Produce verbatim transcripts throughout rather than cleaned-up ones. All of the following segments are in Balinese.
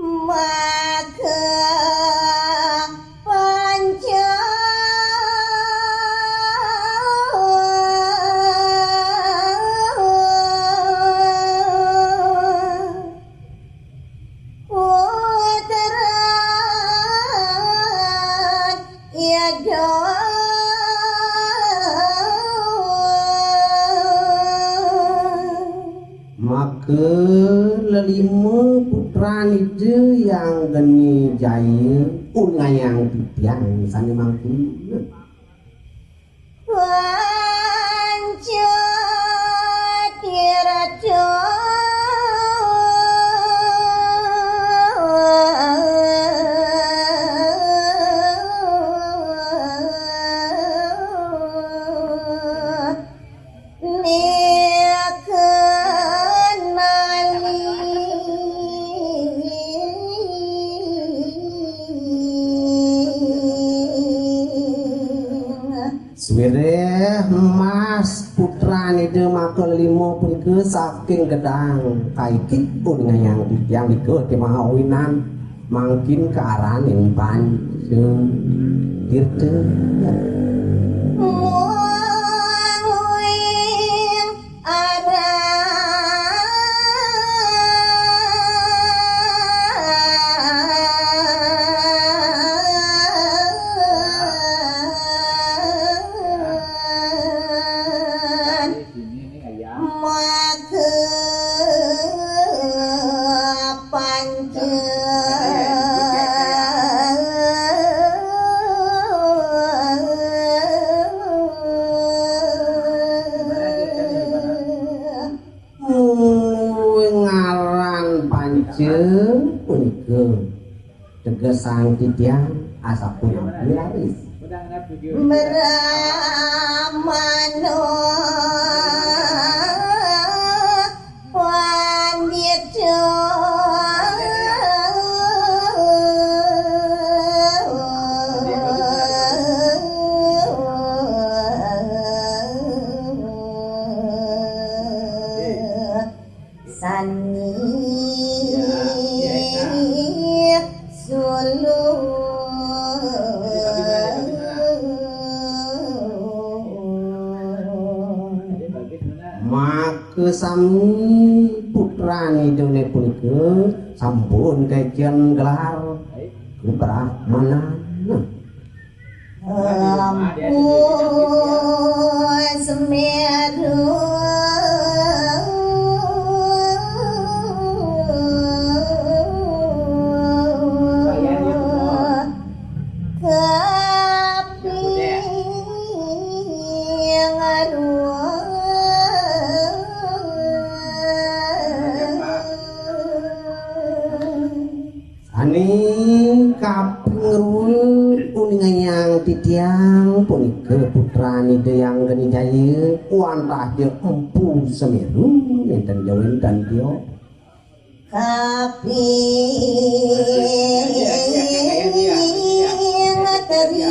Maka panca putra yada. Maka lelima putran Ida Hyang Geni Jaya ungayang titiang sane mangkin. Panca tirta nikenali. Swiréh mas putran Ida maka lelima punika saking gedang kaikik ungayang titiang nika ti maha winan. Mangkin kaaraning panca tirta. Mung uing aran maka panca. Mung uing aran panca punika. Tegesang titiang asapunapi raris. Brahmana pandita. Sani sulu. Maka sami putran Idane punika sampun kecetan gelar kebrahmanan. Empu Semeru kaping arwah. Sane kaping rua uningayang titiang punika putran Ida Hyang Geni Jaya, wantah ja Empu Semeru nenten ja wenten tiok. Kaping teri.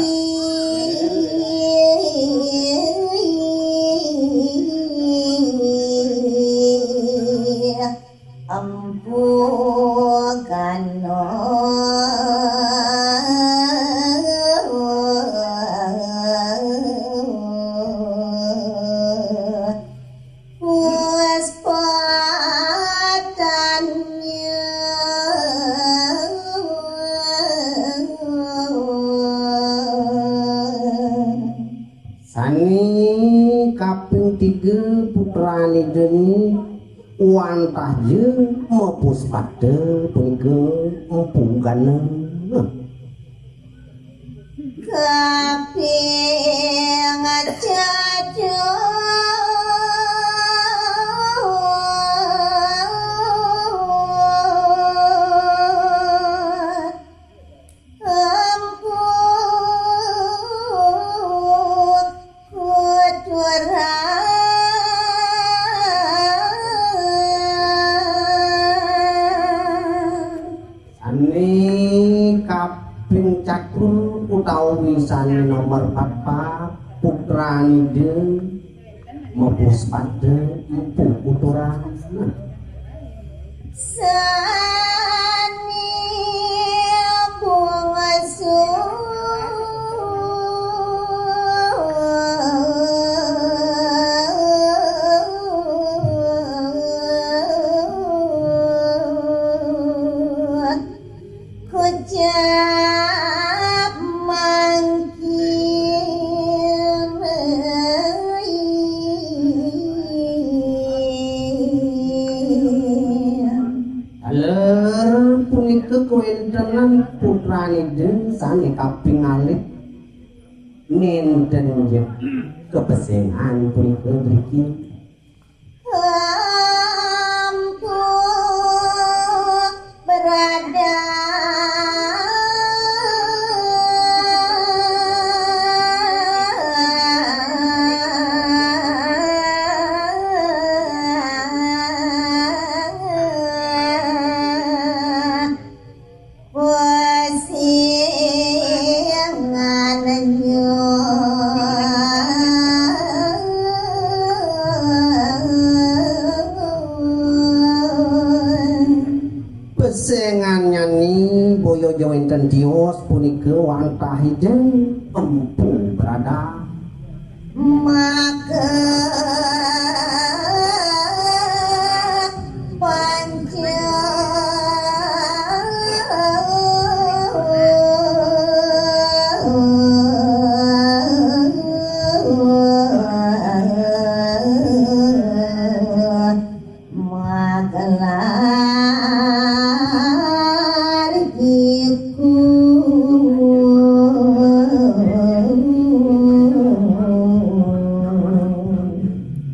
Empu Gana. Puspatanya. Sane kaping tiga putran Idane wantah ja mapuspada punika Empu Gana. Kaping catur. Empu Kuturan. Sane kaping catur utawi sane nomor papat, putran Ida mapuspada Empu Kuturan. Sane Kawéntenan putranida sané kaping alit nénten ja kapesengan punika driki. Lampu berada Pesengannya. Pesengannya ni boya ja wénten tios punika wantah Ida Empu Brada. Maka panca magelar iku.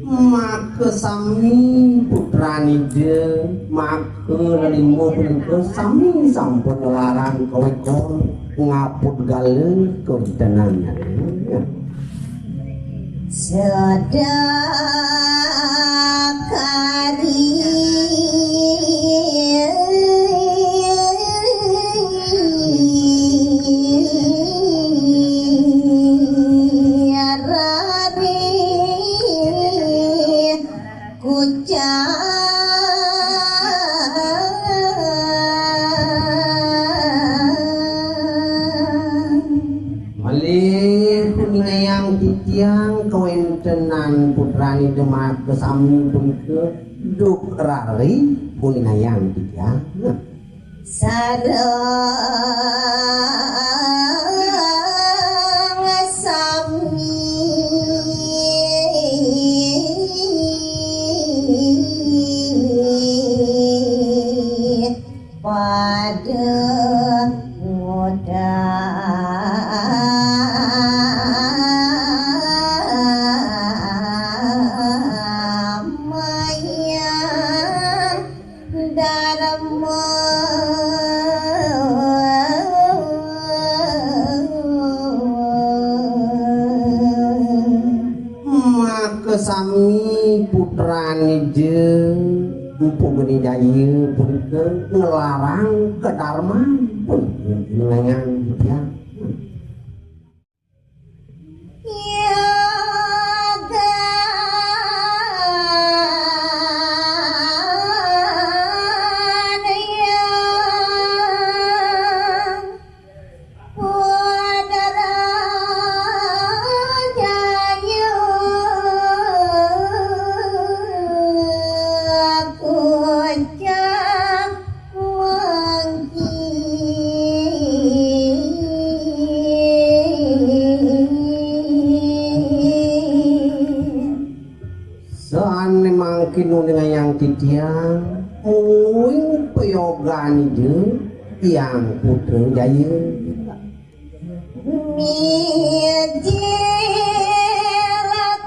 Maka sami putranida, maka lelima punika sami sampun nglarang kawéka ngaput gala kawéntenannya. Sedakari rari kucang. Malih kuningayang titiang kawéntenan putranida maka sami punika duk rari kuningayang titiang. Sareng sami pada ngudamaya darma. Maka sami putranida Empu Geni Jaya punika nglarang kadarman punika. Sané mangkin uningayang titiang, mungguing payoganida Hyang Putra Jaya. Mijil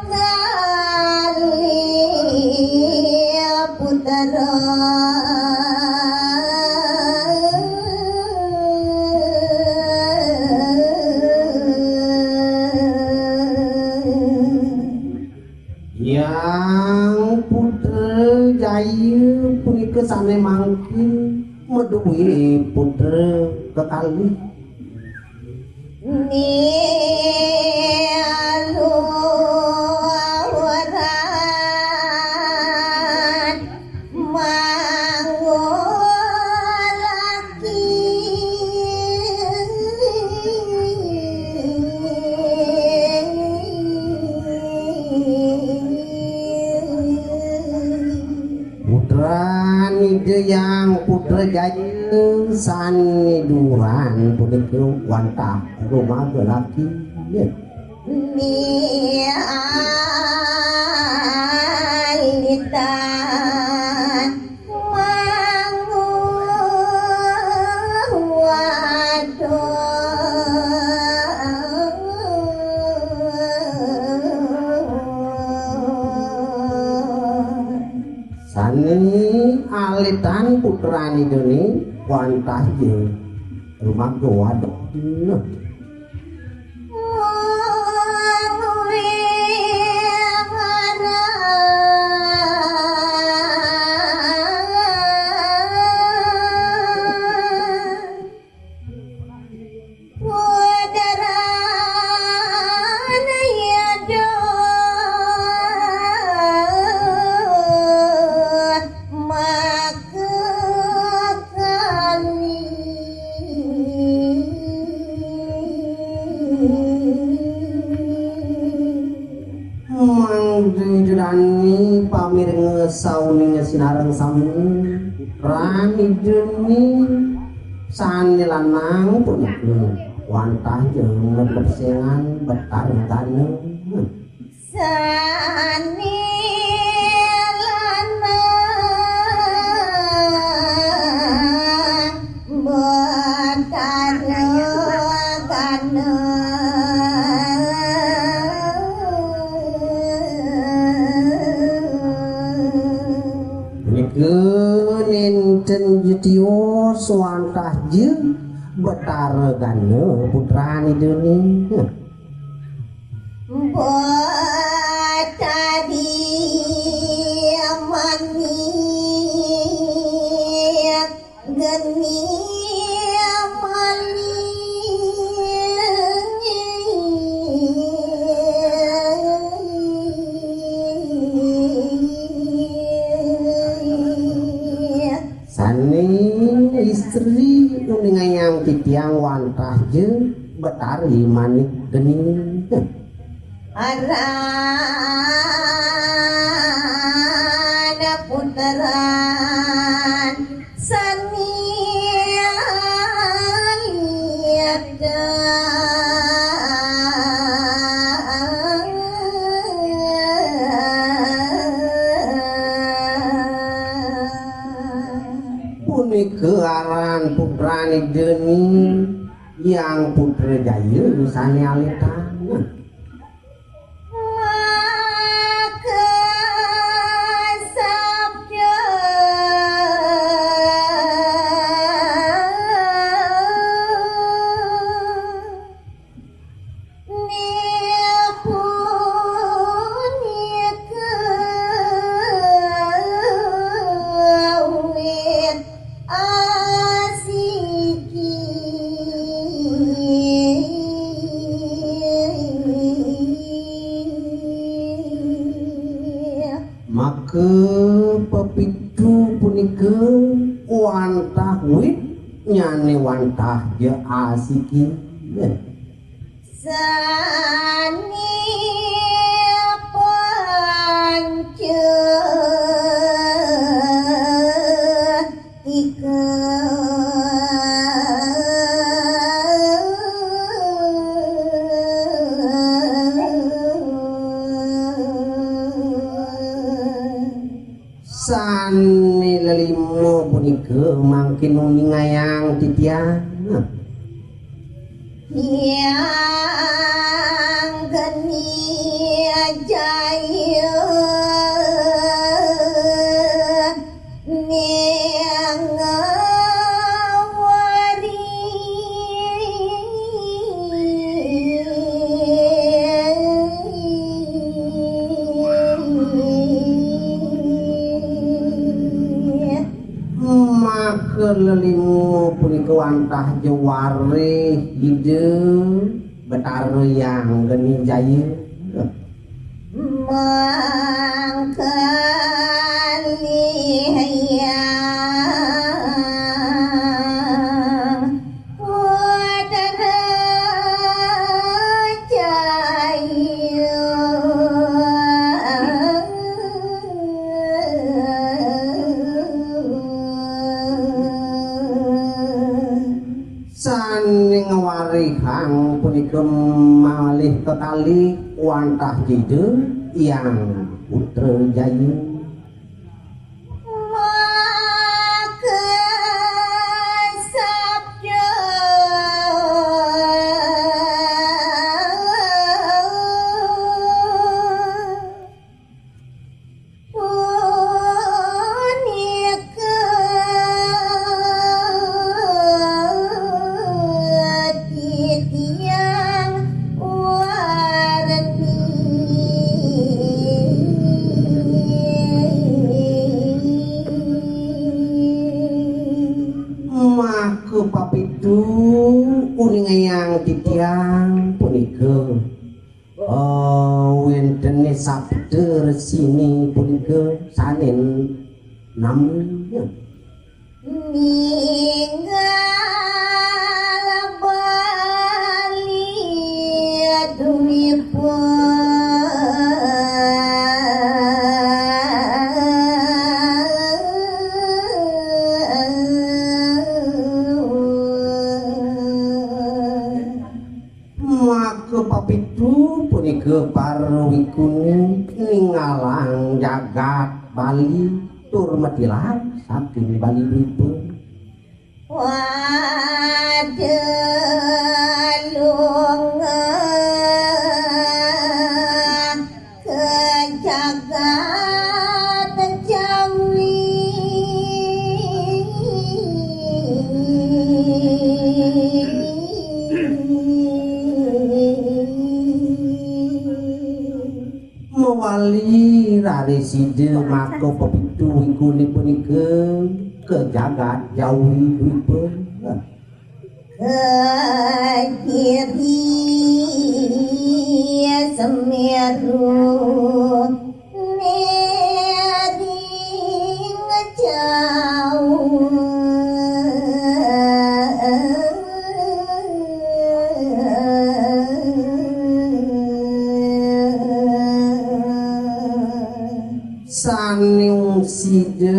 kali putra. Hyang Putra Jaya punika sané mangkin madué putra kekalih. Ni aluran mangulaki. Putranida Hyang Putra Jaya sané duran punika wantah rumaga laki. Ni alitan mangulaki. Aletan putrane dene wantah ja rumaga wadon. Mangda Ida dane pamireng sauningnya sinareng sami, putrane dene sane lanang punika wantah ja ngetepsengan Betara Gana. Sane lanang Betara Gana. Nika nenten ja tios wantah ja Betara Gana putrane dene. Betari manik geni mani. Sane istri uningayang titiang wantah ja Betari manik geni. Aran putran sani alita. Punika aran putrane dene Hyang Putra Jaya sane aletan. Maka sabda punika wit asiki. Maka pepitu punika wantah wit nyane wantah ja asiki. Sani panca ika. Sane lelima punika mangkin uningayang titiang. Hyang Geni Jaya ning ngawari. Maka lelima punika wantah ja warih Ida Betara Hyang Geni Jaya. Mangkali Hyang Putra Jaya. Sane ngwarihang punika malih kekalih wantah Ida Hyang Putra Jaya. Maka sabda Papitu uningayang titiang punika, eh, wéntené sabda resini punika sané nami. Ningal Bali Dwipa. Maka papitu punika para wiguna ningalang jagat Bali tur matilar saking Bali Dwipa. Wadelunga ke jagat Jawi. Mawali raris sida maka pepitu wiguna punika ke jagat Jawi Dwipa. Kagiri Semeru Nering Jauh. Sané sida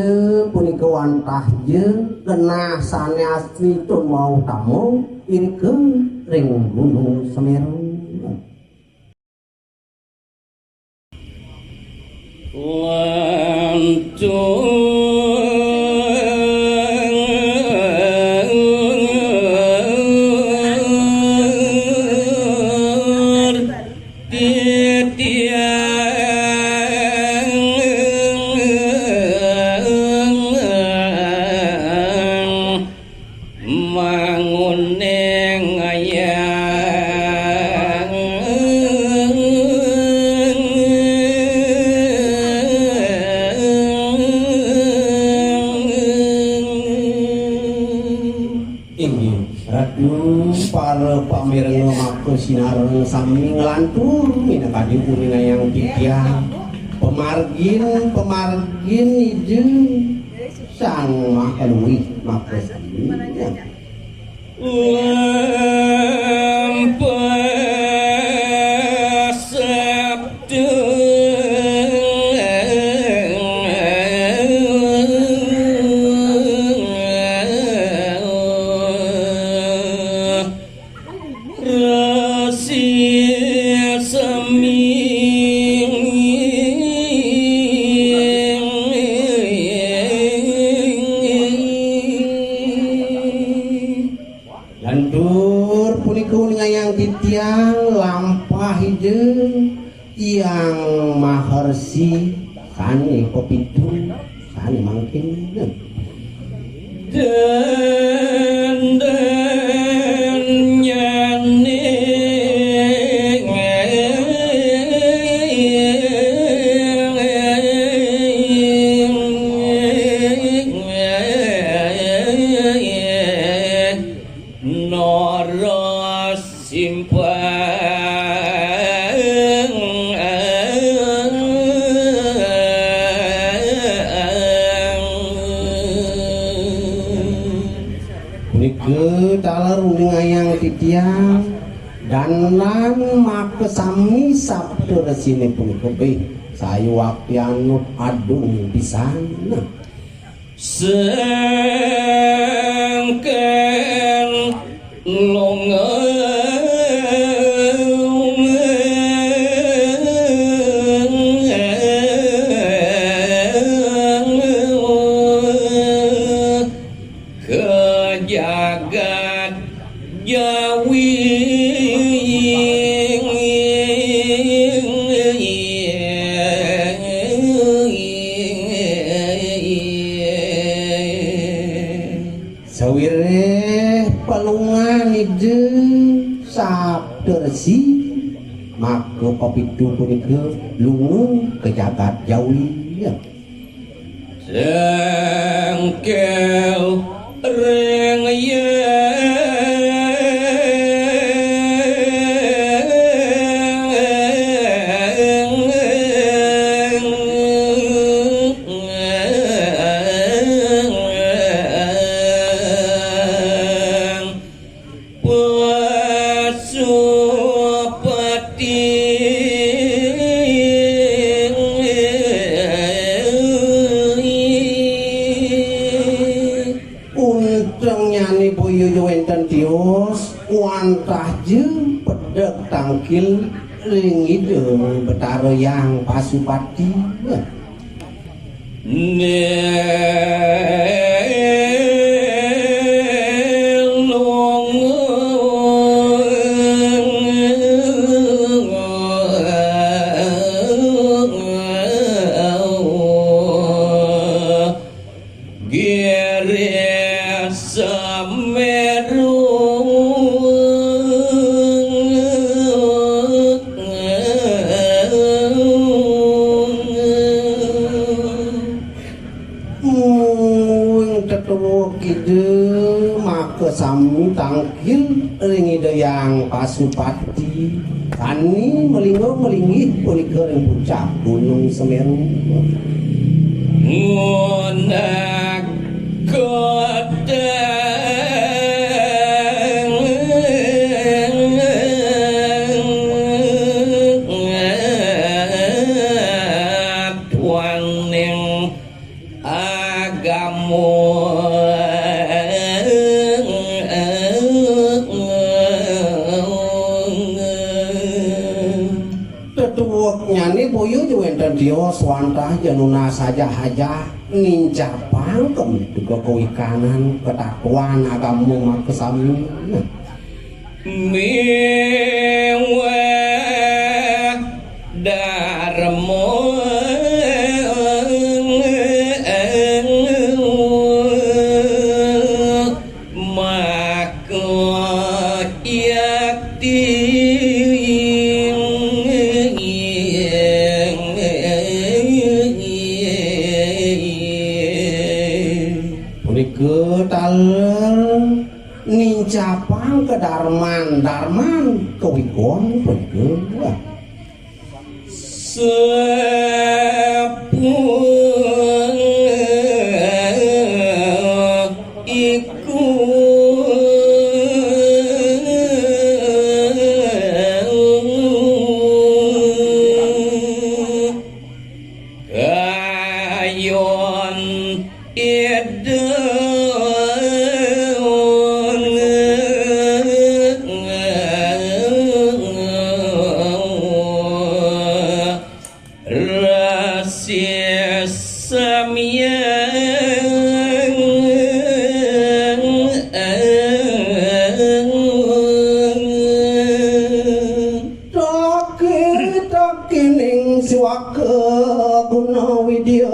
punika wantah ja genah sané asmitun wau tama irika ring Gunung Semeru. Lantur titiang manguning ayang. Inggih, Ratu, para pamireng maka sinareng sami nglantur minakadi uninayang titiang pamargin, pamargin Ida Sang Maha Luih maka sami. Lampah sabda Resi Sami. Lantur punika uningayang titiang lampah Ida Hyang Maharsi sané pepitu sané mangkin. Dandanyaning Nara Simpang. Punika taler uningayang titiang, dandan makasami sabda resine punika, bih, sayuwakti anut adung pisan. Sangkan longa. Ka jagat Jawi. Sawiréh palungan Ida Saptarsi, maka papitu punika lunga ka jagat Jawi. Sangkal ring Yuyu wénten tios, wantah ja pedek tangkil ring Ida Betara Hyang Pasupati. Giri Semeru. Mungguing tetuwuk Ida makasami tangkil ring Ida Hyang Pasupati. Kani malingga malinggih punika ring puncak Gunung Semeru. Ngunak kodang tuaning agama. Tetuwuknyané boya ja wénten tios wantah ja nunas ajah-ajah nincapang kemtuka kawikanan katatuan agama makasami. Miwah darma maka yakti. Punika taler nincapang kadarman, darman kawigawan punika. Sapunika kayun Ida. Resi samyang. Toki-tokining siwaka guna widya.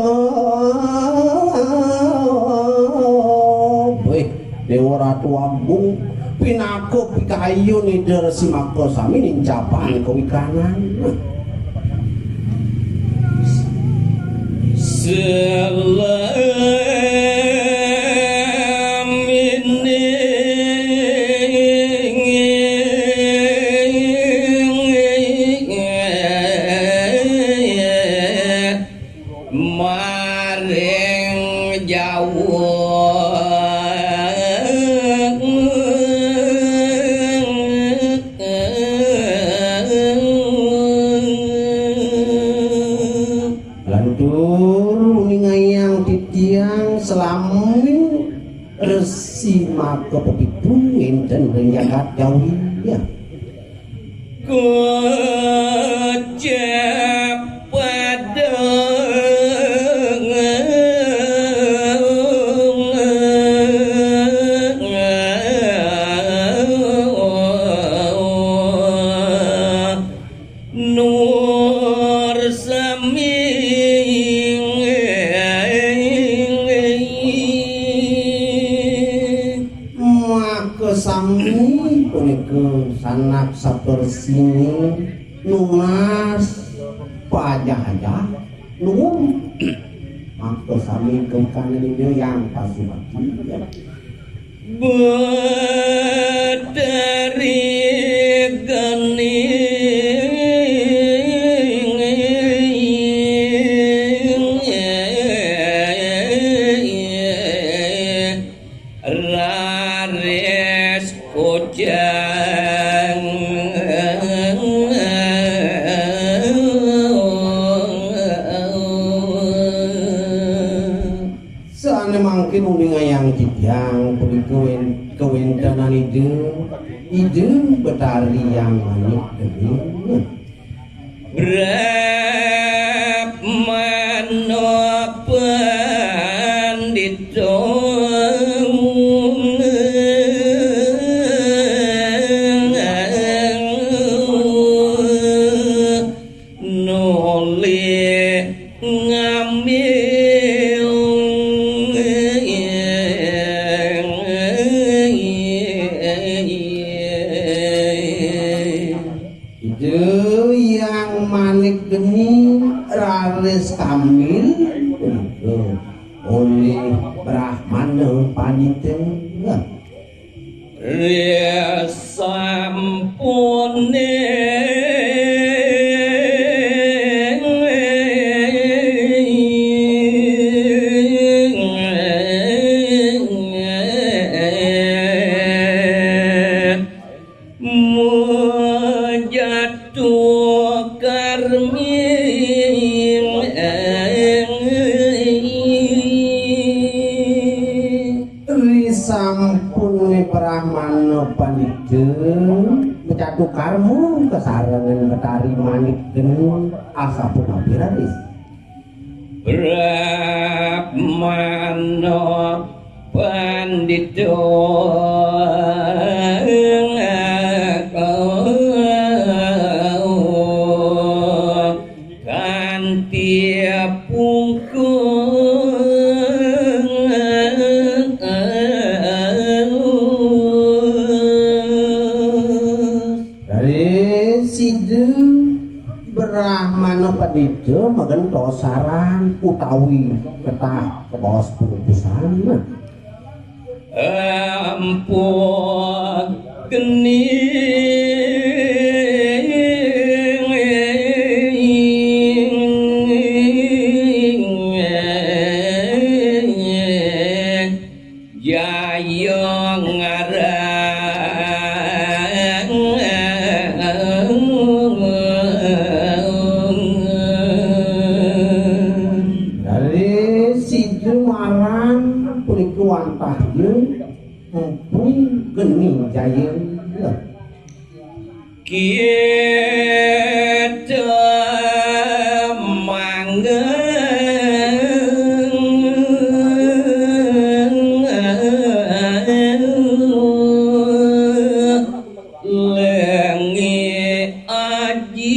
Wih, Déwa Ratu Agung, pinaka pikayun Ida Resi Makasami nincapang kawikanan. Selamining maring Jawa. Lantur uningayang titiang selamining resi maka pepitu wénten ring jagat Jawi. Kocap padang. Nur saming. Makasami punika sanak sapersini nunas pajah-ajah nuwun. Makasami kengkang nini yang pasubati. Betari geni raris kujang. Sané mangkin uningayang titiang punika wén-, kawéntenan Ida, Ida Betari Hyang Manik Geni. Brahmana Pandita nolih ngambil. Ida Hyang Manik Geni raris kambil punika olih Brahmana Pandita. Risampuné mujatu karmi. Risampun Brahmana Pandita mujatu karma kasarengin Betari Manik Geni, asapunapi raris? Brahmana Pandita kanti pungkus. Raris Ida Brahmana Pandita magentosaran utawi ketah kabaos pungkusan. Ampun geni. Jaya ngarang. Dari situ marang punika wantah ya, Empu Geni Jaya. Kita mangga lengi aji.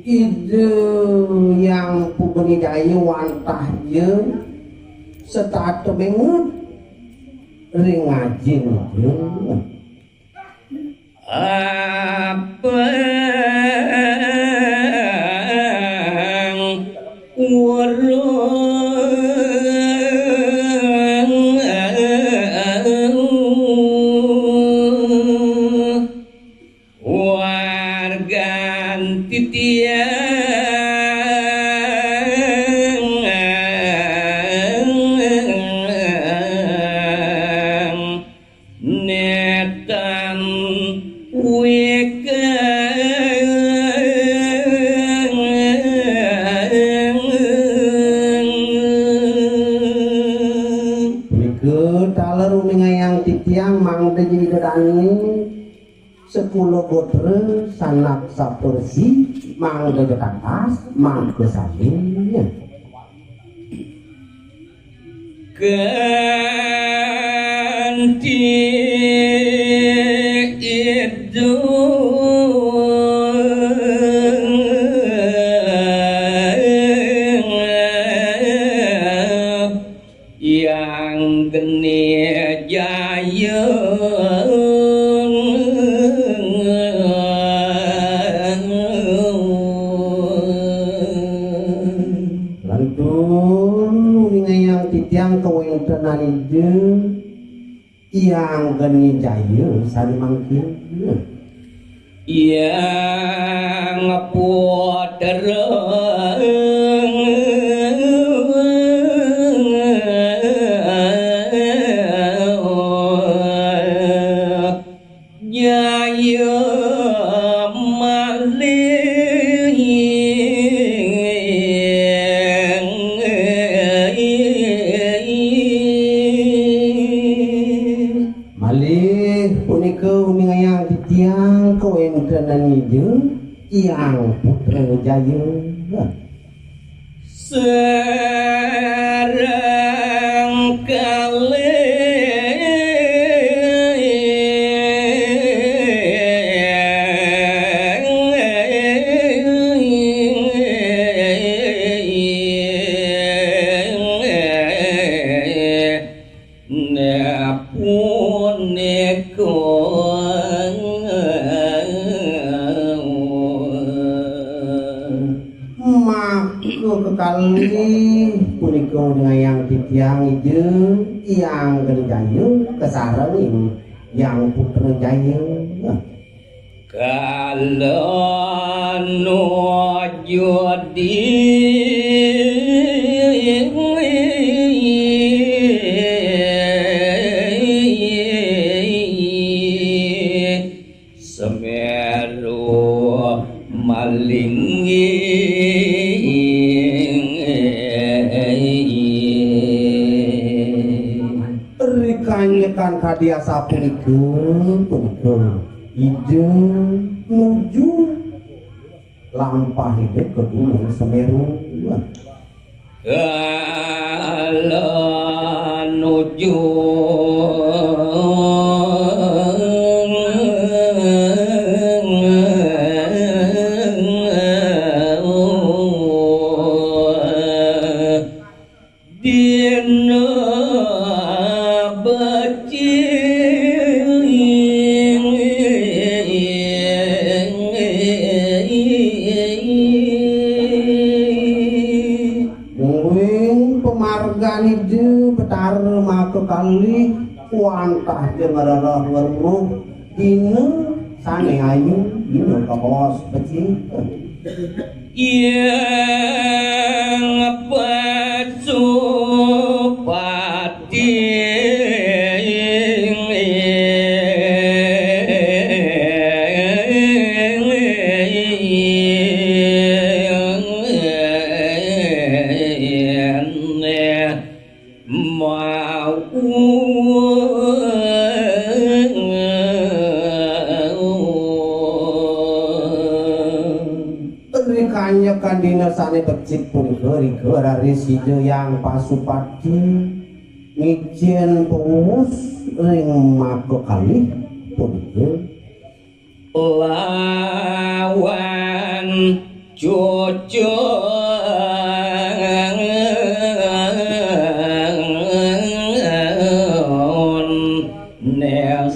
Ida Hyang Pugeni Jaya wantah ya setata mengut ring ajin. Abang urung wargan titiang netan wikang. Punika taler uningayang titiang mangda jadi dedani sekula gotra sanak sapersi mangda detakas mangda sami. Kanti idup Hyang Geni Jaya. Lantur ningayang titiang kawentenan Ida Hyang Geni Jaya sane mangkin. Hyang Putra. Jaya. Nang ija Hyang Putra Jaya. Sareng kalih punika. Maka kekalih punika ngayang titiang ija Hyang Geni Jaya kasarengin Hyang Putra Jaya. Kala nuju di Semeru malinggih. Rikanyekan kadi asapunika, punika ida nuju lampah ida ka Gunung Semeru. Kala nuju dina becik. Mungguing pamargan ida Betara maka kalih wantah ja ngrereh ngreruh dina sane ayu, dina kabaos becik. Hyang Pasupati. Mau. Rikanyekan dina sane becik punika, rika raris Ida Hyang Pasupati ngicen pauwus ring maka kalih punika. Lawan cucun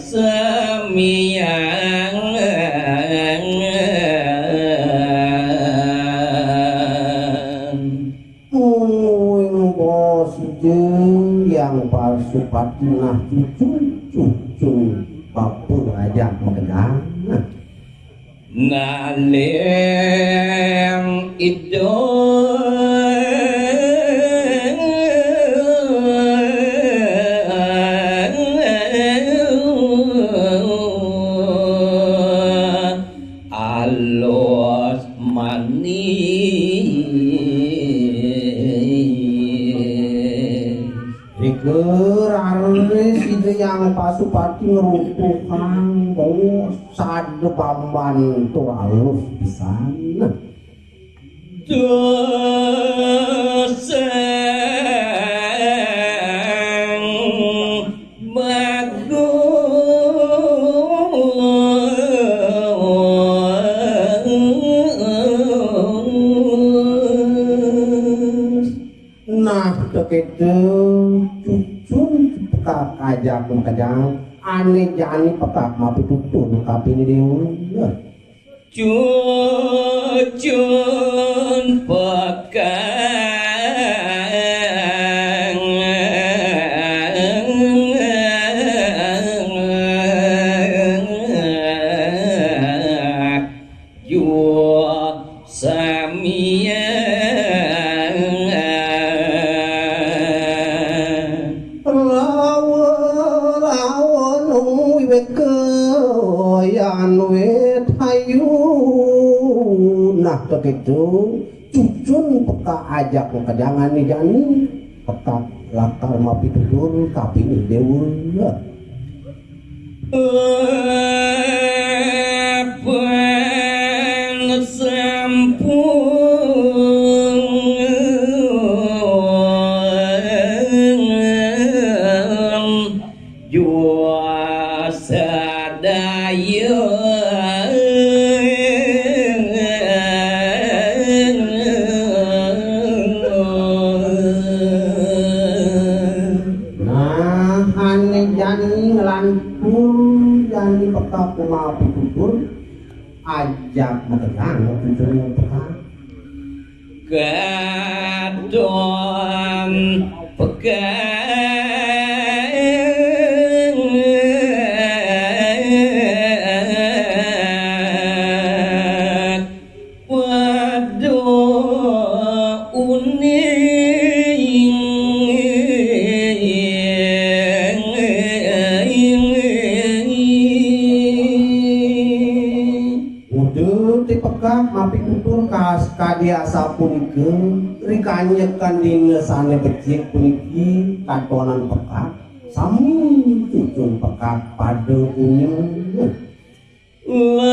samian. Mungguing bos Ida Hyang Pasupati nah cucun, cucun bapa ajak makedang. Naleng Ida alus manis. Rika raris Ida Hyang Pasupati ngruntuhang bos sada pambantu alus pisan. Dosang bagus. Nah, keketo cucun pekak ajak makejang, ane jani pekak mapitutur kapini dewa. Cucun pekak jua samian. Lawa-lawa nung wiwit kayan wit hayu. Nah, begitu cucun pekak ajak makejang ane jani, pekak lakar mapitutur kapini dewa. Apa Sampun jua sadaya. Nah, ane jani nglantur, jani pekak kumaha pitutur, ajak makejang pitutur pekak. Katon pekak pada uning. Uduh ti pekak mapitutur kas-, kadi asapunika, rikanyekan dina sane becik puniki katonan pekak, sami cucun pekak pada uning. Lawan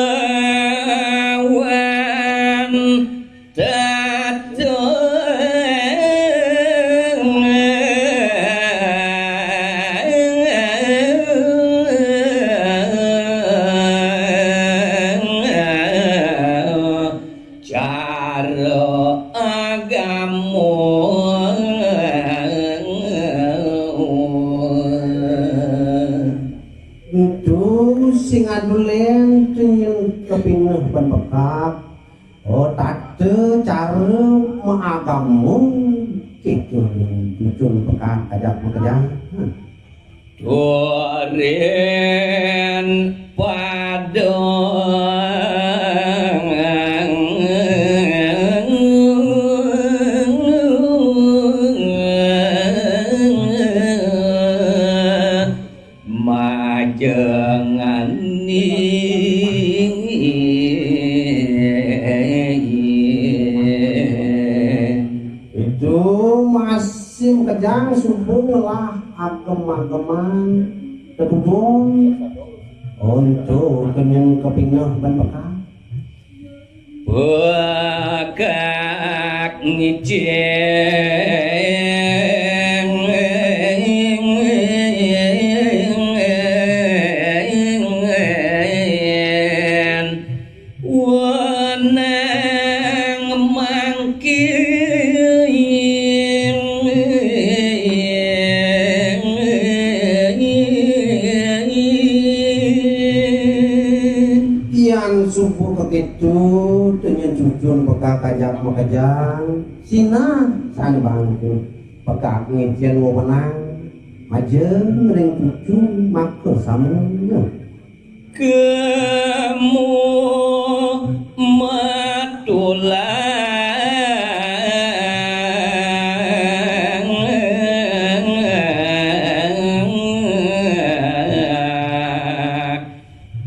tateng cara agama. Ento sing adulen tenyen kapineh ban pekak. Oh, tata cara maagama kita cucun pekak ajak makejang. Turin pada majengani. Itu masih makejang suba ngelah agem-ageman tetudung. Untuk kenyen kapineh ban pekak. Pekak ngicen wenang mangkin. Yan suba kaketo, tenyen cucun pekak ajak makejang, sinah sane bangku, pekak ngicen wewenang, majeng ring cucu maka sami. Kemu matulah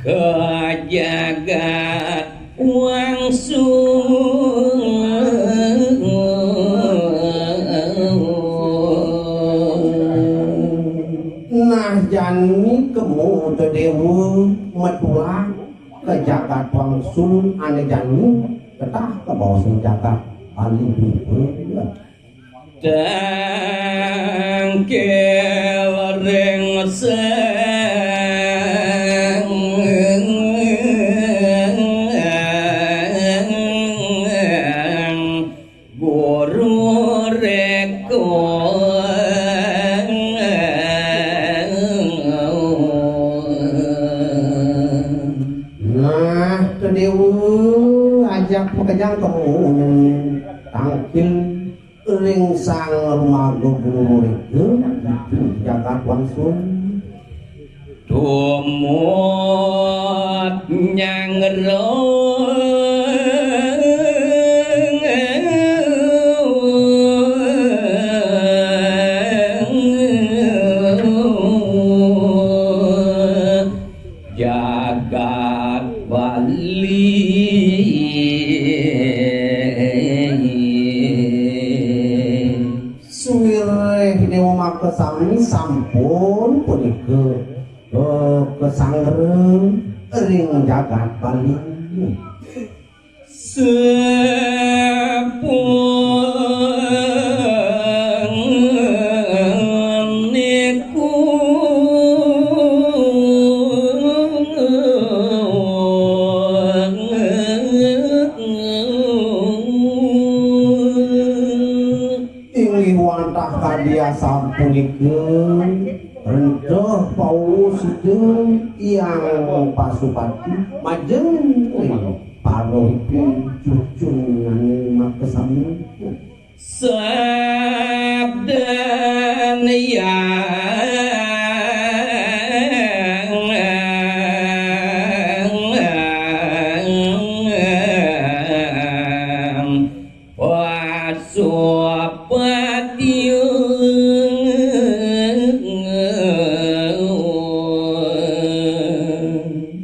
ka jagat wangsul. Nah, jani kemu Dewa matulah ka jagat wangsul ane jani ketah kabaos jagat Bali. Tangkil ring sang guru reko. Nah, to Dewa ajak makejang kemu tangkil ring sang rumaga guru reka, jagat wangsul. Tumut nyangro jagat Bali. Suwireh Dewa Makasami sampun punika, eh, kasanggra ring jagat Bali. Sapunika inggih wantah kadi asapunika, rentah pausideng Hyang Pasupati majeng ring parauhipun cucungané makasami. Sabdan Hyang Pasupati.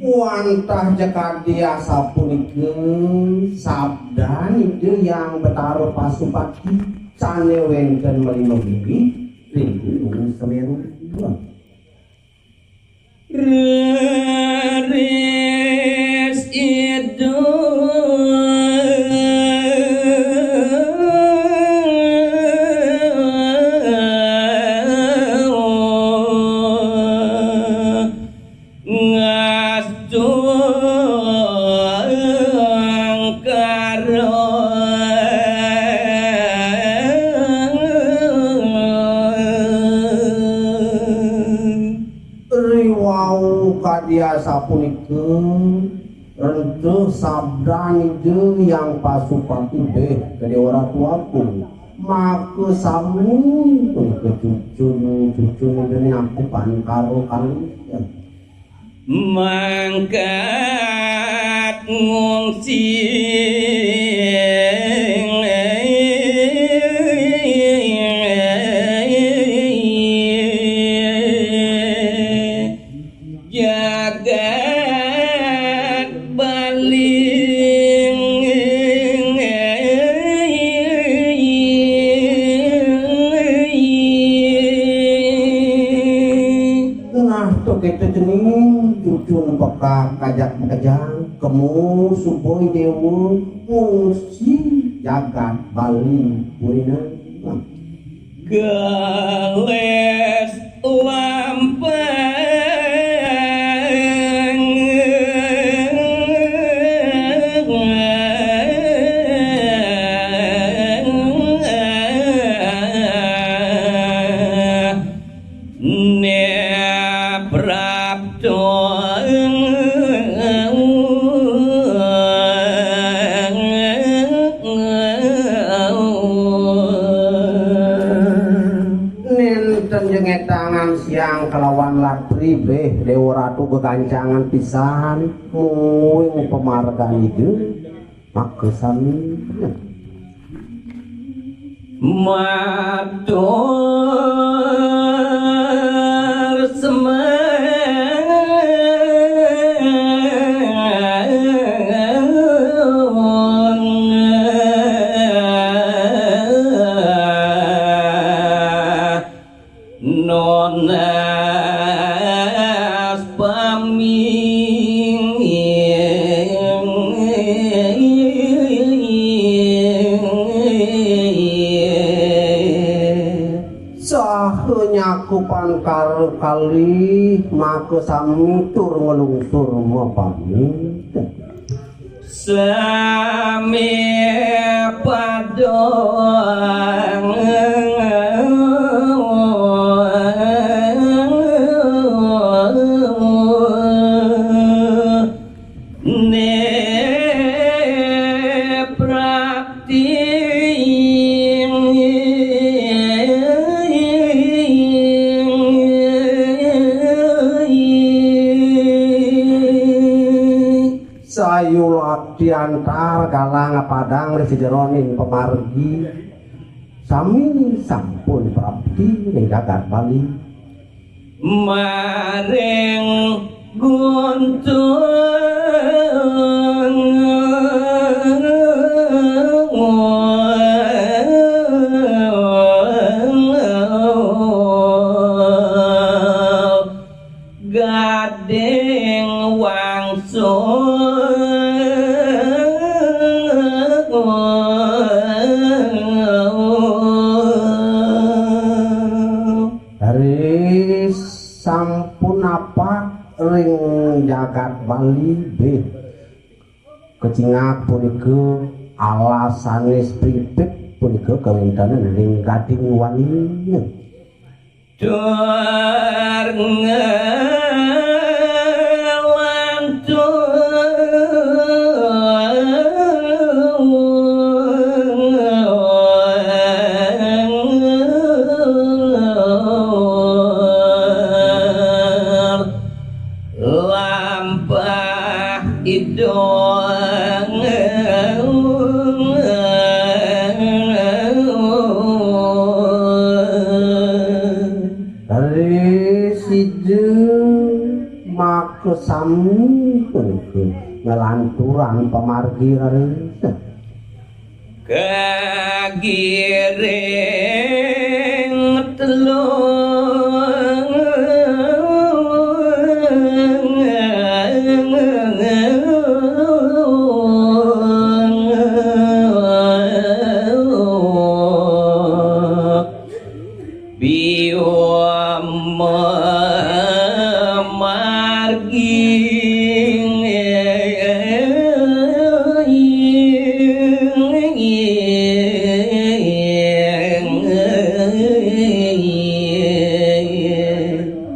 Wantah jakadi asapunika, sabdan Ida Hyang Betara Pasupati sané wénten malima linggih ring Gunung Semeru. Raris Ida ngastungkara. Riwau kadi asapunika, rentah sabdan Ida Hyang Pasupati béh ka Déwa Ratu Agung. Makasami punika cucun, cucun Idané aku pangkara kalih. Mangkat ngungsi. Jagat Bali. Nah, to kéto cening, cucun pekak kajak makejang, kemu suba Déwa ngungsi jagat Bali purina. Gelis lampah. Né prapto. Nénten jengetangan siang kalawan latri béh Déwa Ratu gegancangan pisan mungguing pamargan Ida. Makasami. Matur sembah. Nunas pami. Saha nyakupan kar-, kalih, makasami tur nglungsur mapamit. Sami padang. Né prapti. Sayuwakti antar galang padang ring sajeroning pamargi, sami sampun prapti ring jagat Bali. Maring Guntung Gading Wangsul. Kalih kecingak punika alas sané sprimpit punika kawéntenan ring Gading Waning. Tur ngelantur lampah idong. Ri sida makasami punika nglanturang pamargi raris. Kagiring telung. Biwa mamargi.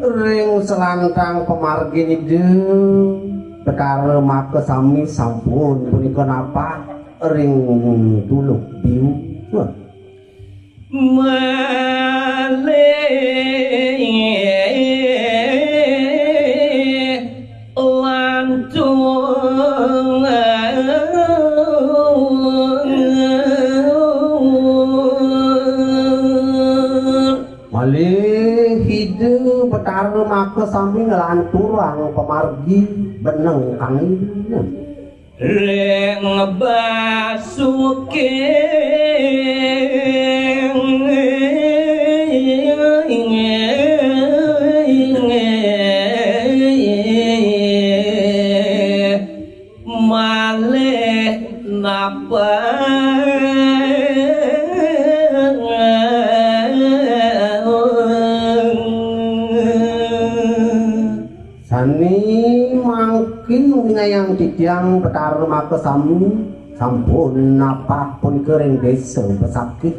Ring selantang pamargin Ida Betara makasami sampun punika napak ring Tuluk Biu. Malih lantung. Malih Ida Betara makasami nglanturang pamargi beneng kang ring basuking. Malih napa. Sané mangkin uningayang titiang Betara makasami sampun napak punika ring désa Besakih.